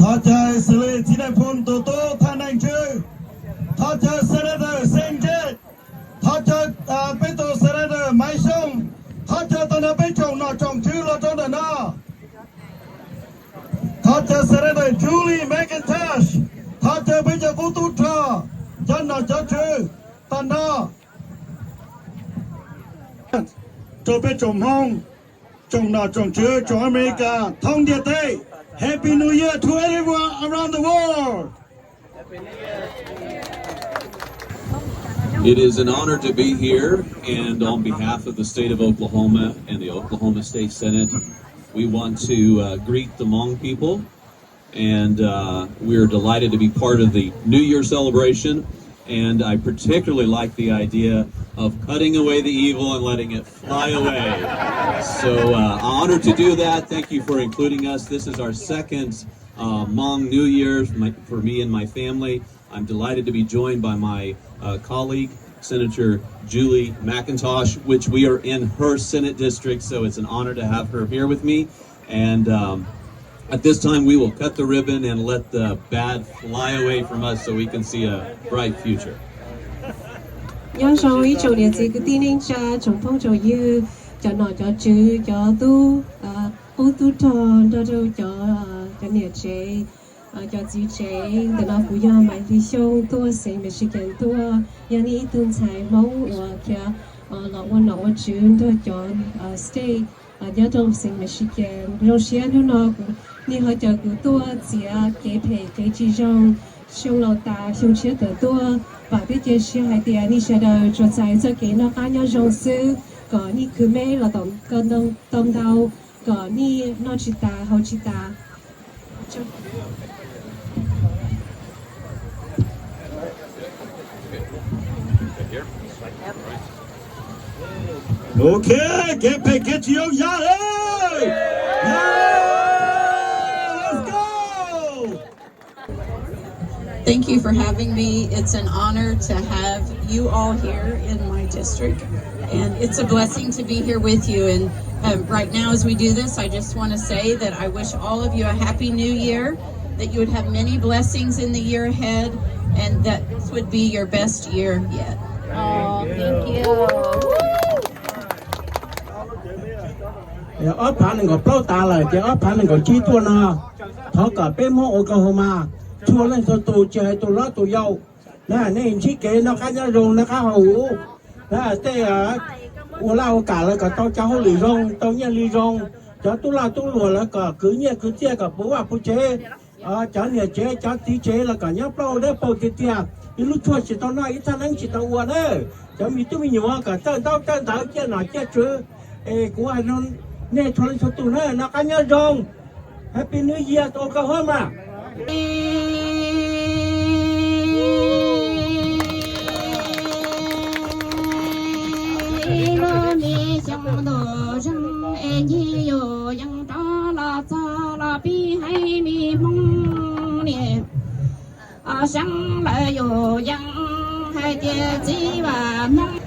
Thov caw xws li txiv nais phoo tus tub thaj neej ntswb, thov caw Senator Xeeb Ntsej, thov caw peb tus Senator Maiv Xyooj, thov caw tag nrho peb tsoom nom tsoom tswv los rau ntawm no. Thov caw Senator Julie McIntosh, thov caw peb cov qub tub rog, cov nom cov tswv tag nrho. Rau peb tsoom Hmoob, tsoom nom tsoom tswv, tsoom Amelikas thoob ntiaj teb, Happy New Year to everyone around the world! It is an honor to be here, and on behalf of the state of Oklahoma and the Oklahoma State Senate, we want to uh, greet the Hmong people, and uh, we are delighted to be part of the New Year celebration. And I particularly like the idea of cutting away the evil and letting it fly away. So uh, honored to do that. Thank you for including us. This is our second uh, Hmong New Year my, for me and my family. I'm delighted to be joined by my uh, colleague, Senator Julie McIntosh, which we are in her Senate district, so it's an honor to have her here with me. And um, at this time, we will cut the ribbon and let the bad fly away from us so we can see a bright future. Nyob zoo ib tsoom niam txiv kwv tij neej tsa, tsoom phooj tsoom ywg, cov nom cov tswv, cov tub, qub tub rog nrog rau cov, cov niam tsev, cov txiv tsev. Ntawm no kuv yog Maiv Lis Xyooj tuaj xeev Michigan tuaj, yog nej ib tug ntxhais Hmoob uas khiav los ua nom ua tswv nrog cov state nyob rau xeev Michigan. Zoo siab hnub no nej ho caw kuv tuaj txiav kev phem kev tsis zoo xyoo laus tas xyoo tshiab tawm tuaj, vam thiab cia siab hais tias nej sawv daws tsuas txais txoj kev noj qab nyob zoo xwb, kom nej khwv me los tau ntau, kom nej noj tsis tas haus tsis tas. Ok, kev phem kev tsis zoo ya li. Let's go! Thank you for having me. It's an honor to have you all here in my district. And it's a blessing to be here with you. And um, right now, as we do this, I just want to say that I wish all of you a happy new year, that you would have many blessings in the year ahead, and that this would be your best year yet. Oh, thank you. Ob phav nees nkaum plaub tas lawm ces ob phav nees nkaum tsib tuaj no, thov kom peb Hmoob Oklahoma txhua leej txhua tus, tsis hais tus hlob tus yau, nej ntsib kev noj qab nyob zoo, noj qab haus huv, tej ua laj ua kam lawv kom tau cov hauj lwm zoo, tau nyiaj li zoo, cov tub lag tub luam lawv kom kwv nyiaj kwv txiaj kom puv vaj puv tsev, cov niam tsev cov txiv tsev los kom nyob ploj dawb paug tiag tiag, ib lub tshuaj tsis tau noj, ib thaj neeb tsis tau ua na, cov me tub me nyuam kom txawj ntaub txawj ntawv, ciaj nom ciaj tswv. Es kuv hais rau nej txhua leej txhua tus na, noj qab nyob zoo, Happy New Year to Oklahoma. Lub me xyoo ntuj zeeg es ncig yuav yees rov los txog los pib hais me Hmoob niam, seev lawv yuav yees hais tias txiv vam Hmoob.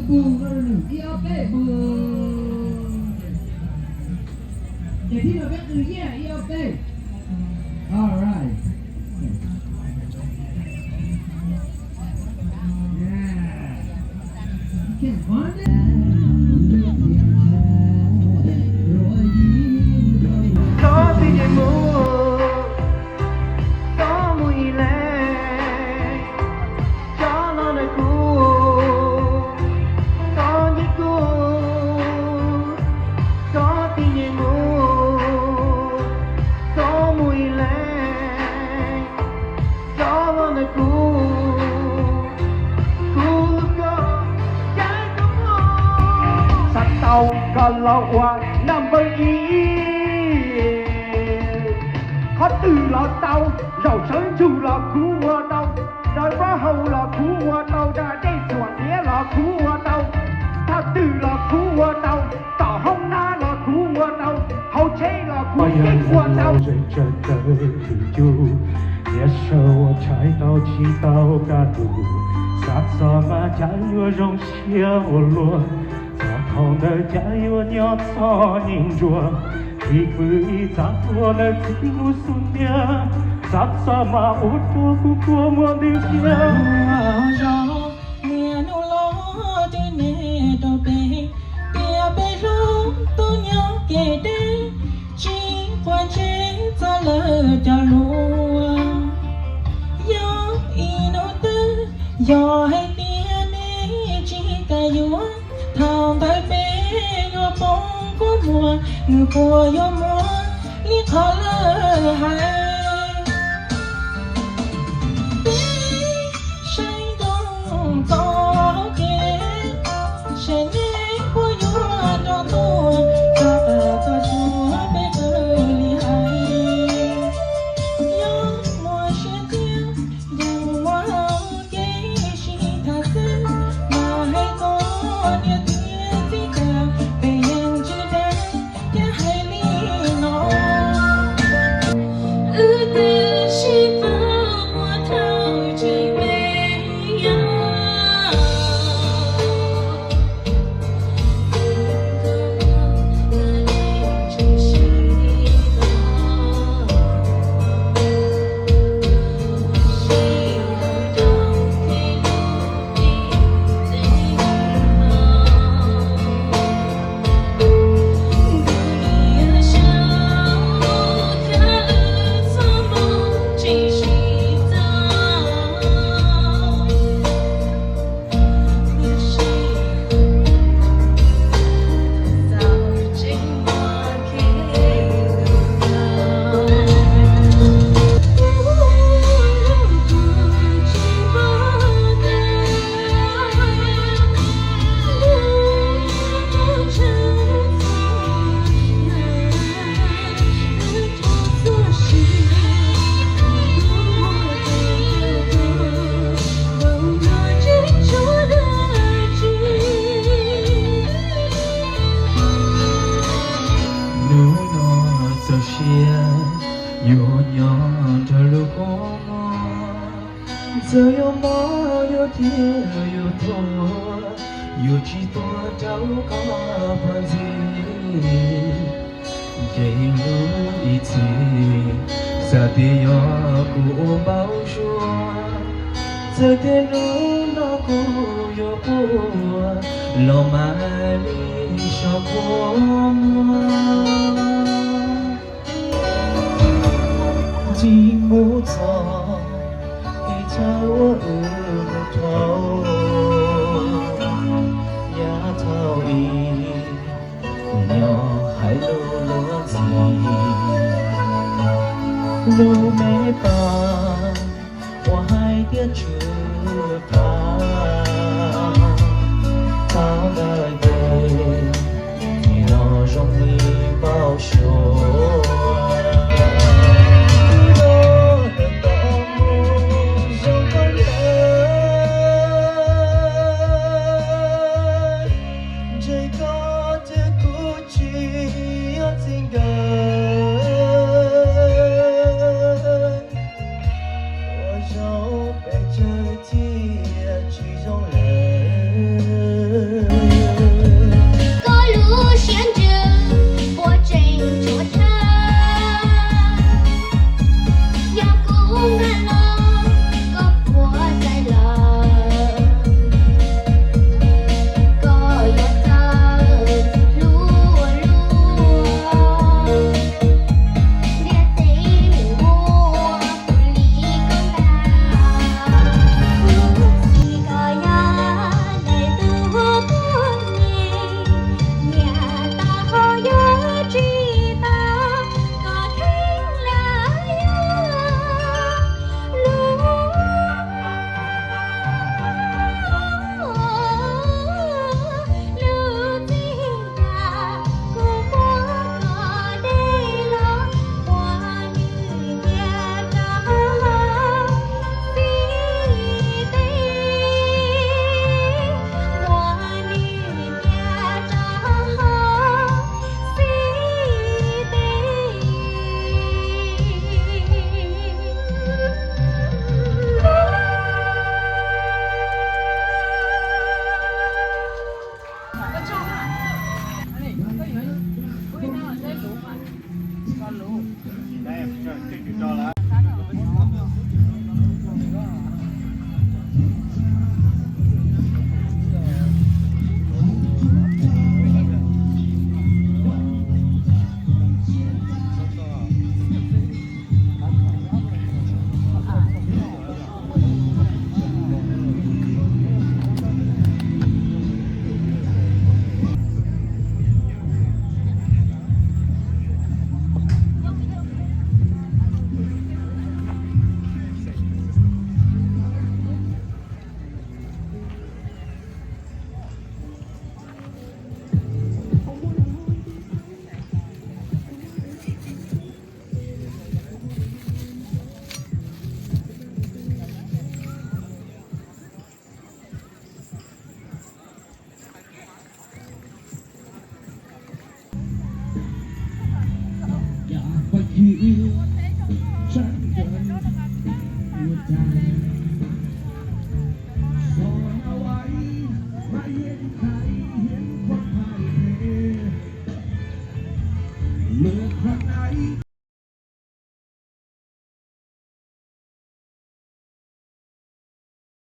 Mus, ib ob peb, mus. Ces thib no peb qw yeah, ib ob peb. All right. Yeah. Txhob txij nyeem mus, txhob mus ib leeg, txhob los ntawm kuv, txhob ntsib kuv, txhob txij nyeem mus, txhob mus ib leeg, txhob los ntawm kuv, kuv lub koj, caij kuv mus. Xav tau koj los ua number ib, qhov twg los tau, zaum sawv ntsug los kuv ua tau, sawv plaub hau los kuv ua tau, da dej txuam hniav los kuv ua tau, thaj twg los kuv ua tau, tom hoob nab los kuv ua tau, hauv tsheb los kuv yeej ua tau. Tsaws tsaws twm cub, niam sawv ua tshais tau tsis tau kaj lug, xav txog mas cas yuav zoo siab ua luaj, txog thaum ntawd cas yuav nyob txom nyem ntsuag, ib pw ib txhav tuag ntawm txiv lub xub ntiag, xav txog mas ua rau kuv kua muag ntws kiag. Zos niaj hnub los twb neb rau peb, tias peb hlub tuaj nyob kev deb, tsis quav ntsej txog lawv cov lus. Yog ib hnub twg yog hais tias neb tsis kam yuav, thaum ntawd peb yuav poob kua muag, nws puas yuav muaj li qhov lawv hais. Peb saib ntsoov txoj kev, saib neb puas yuav rov tuaj, rov qab txog tsuas peb kawg li hais. Yog muaj siab tiag, yeej muaj kev sib tham xwb, mas hais txog niam thiab txiv cas peb yeej tsis dag, thiab hais li no. Wb twb sib pab ua thawj tswj me yog, Hnub no txaus siab yuav nyob nrog lub kua muag, txawm yuav mob yuav thiab yuav tuag, yuav tsis tuag rau koj phob ntxwg. Ntshe lub ib txhis xav tias yog kuv ua npau suav, txawm tias hnub no kuv yuav quaj los mam li so kua muag. Txij hnub txog es chaw uas wb mus dhau, yav thaum ub nyob hais lus luag ntxhi, lub me pas uas hais tias tsw qab, tau ntawm tes los zoo li npau suav. Wb los tawm tau mus zoo koj ntawd, ntshe koj thiab kuv tsis yog txij nkawm. Ua zoo pes tsawg thiab Tso, tso, tso.